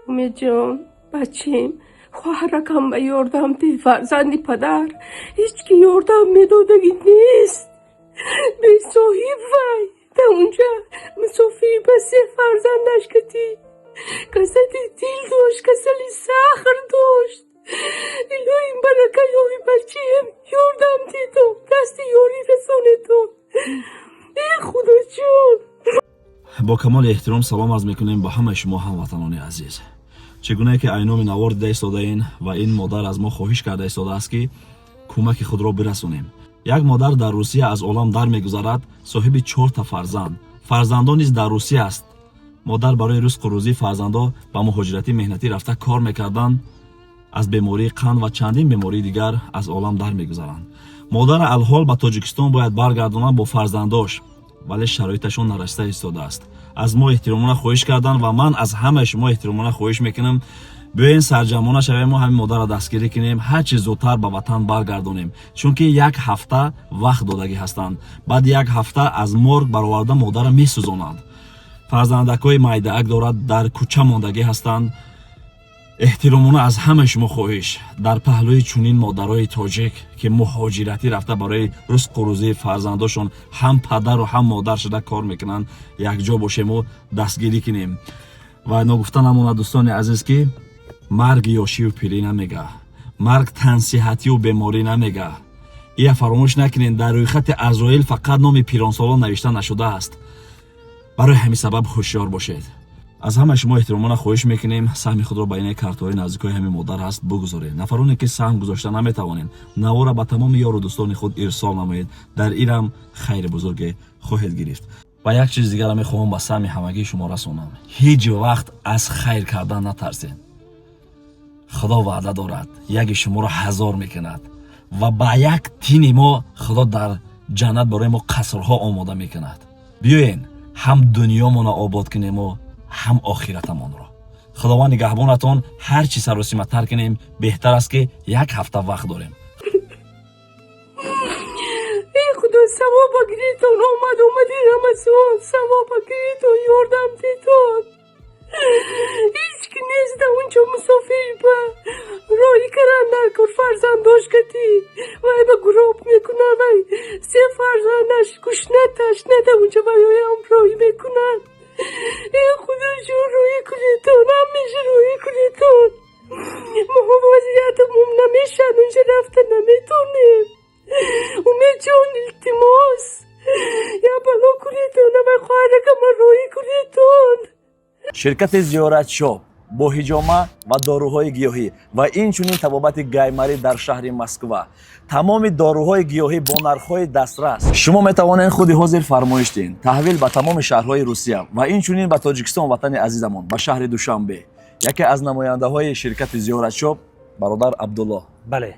Умедҷон, бачем, хоҳаракам, ба ёрдам де. Фарзанди падар ҳеҷ ки ёрдам медодагӣ нест. Бесоҳиб вай да унҷа мусофир ба се фарзандаш кати. Касали дил дошт, касали сахр дошт. Илоҳим, барака ёби, бачем, ёрдам дедом, дасти ёрӣ расонедом, э Худоҷон. Бо камоли эҳтиром салом арз мекунем ба ҳамаи шумо, ҳамватанони азиз. Чӣ гунае ки айноми навор дида истодаин ва ин модар аз мо хоҳиш карда истодааст, ки кӯмаки худро бирасонем. Як модар дар Русия аз олам дар мегузарад, соҳиби чорта фарзанд. Фарзандон низ дар Русия аст. Модар барои ризқу рӯзии фарзандо ба муҳоҷирати меҳнатӣ рафта кор мекарданд. Аз бемории қанд ва чандин бемории дигар аз олам дар мегузаранд. Модара алҳол ба Тоҷикистон бояд баргардонанд бо фарзандош, вале шароиташон нарасида истодааст. Аз мо эҳтиромона хоҳиш карданд ва ман аз ҳамаи шумо эҳтиромона хоҳиш мекунам: биёен, сарҷамъона шавем, мо ҳамин модарро дастгирӣ кунем, ҳар чи зудтар ба ватан баргардонем, чунки як ҳафта вақт додагӣ ҳастанд. Баъди як ҳафта аз морг бароварда модарро месӯзонанд. Фарзандакҳои майдаак дорад, дар кӯча мондагӣ ҳастанд. Эҳтиромона аз ҳамаи шумо хоҳиш: дар паҳлӯи чунин модарои тоҷик, ки муҳоҷиратӣ рафта, барои ризқу рӯзии фарзандошон ҳам падару ҳам модар шуда кор мекунанд, якҷо бошему дастгирӣ кунем. Ва ногуфта намонад, дӯстони азиз, ки марг ёшию пирӣ намега, марг тансиҳатию беморӣ намега. Ия фаромӯш накунед, дар рӯйхати Азроил фақат номи пиронсолон навишта нашудааст. Барои ҳамин сабаб ҳушёр бошед. Аз ҳамаи шумо эҳтиромона хоҳиш мекунем, саҳми худро ба инаи картҳои наздикои ҳамин модар ҳаст бугузоред. Нафароне ки саҳм гузошта наметавонед, навора ба тамоми ёру дӯстони худ ирсол намоед. Дар инам хайри бузурге хоҳед гирифт. Ва як чиз дигарро мехоҳам ба саҳми ҳамагии шумо расонам: ҳеҷ вақт аз хайр кардан натарсед. Худо ваъда дорад, яке шуморо ҳазор мекунад ва ба як тини мо Худо дар ҷаннат барои мо қасрҳо омода мекунад. Биёен, ҳам дунёмонро обод кунему ҳам охиратамонро. Худованд нигаҳбонатон. Ҳар чӣ саросиматтар кунем, беҳтар аст, ки як ҳафта вақт дорем. Эй Худо, савоба гиритон. Омад, омади Рамазон, савоба гиритон, ёрдам дитон. Ҳеҷ ки нест да унҷо. Мусофир ба роҳӣ кардан дар кор фарзандош кати. Вай ба гуроб мекунад, вай се фарзандаш гушна, ташна да унҷо вайоям роҳӣ мекунанд. Эй Худоҷон, роҳӣ кунедон, ҳамеша роҳӣ кунедон. Мо вазъиятамон намешад, унҷа рафта наметонем. Умедҷон, илтимос, я бало кунедон, авай хоҳаракама роҳӣ кунедон. Ширкати «Зиёратшоп» бо ҳиҷома ва доруҳои гиёҳӣ ва инчунин табобати гаймарӣ дар шаҳри Москва. Тамоми доруҳои гиёҳӣ бо нархҳои дастрас. Шумо метавонед худи ҳозир фармоиш диҳед. Таҳвил ба тамоми шаҳрҳои Русия ва инчунин ба Тоҷикистон, ватани азизамон, ба шаҳри Душанбе. Яке аз намояндаҳои ширкати «Зиёратшоп» бародар Абдулло. Бале.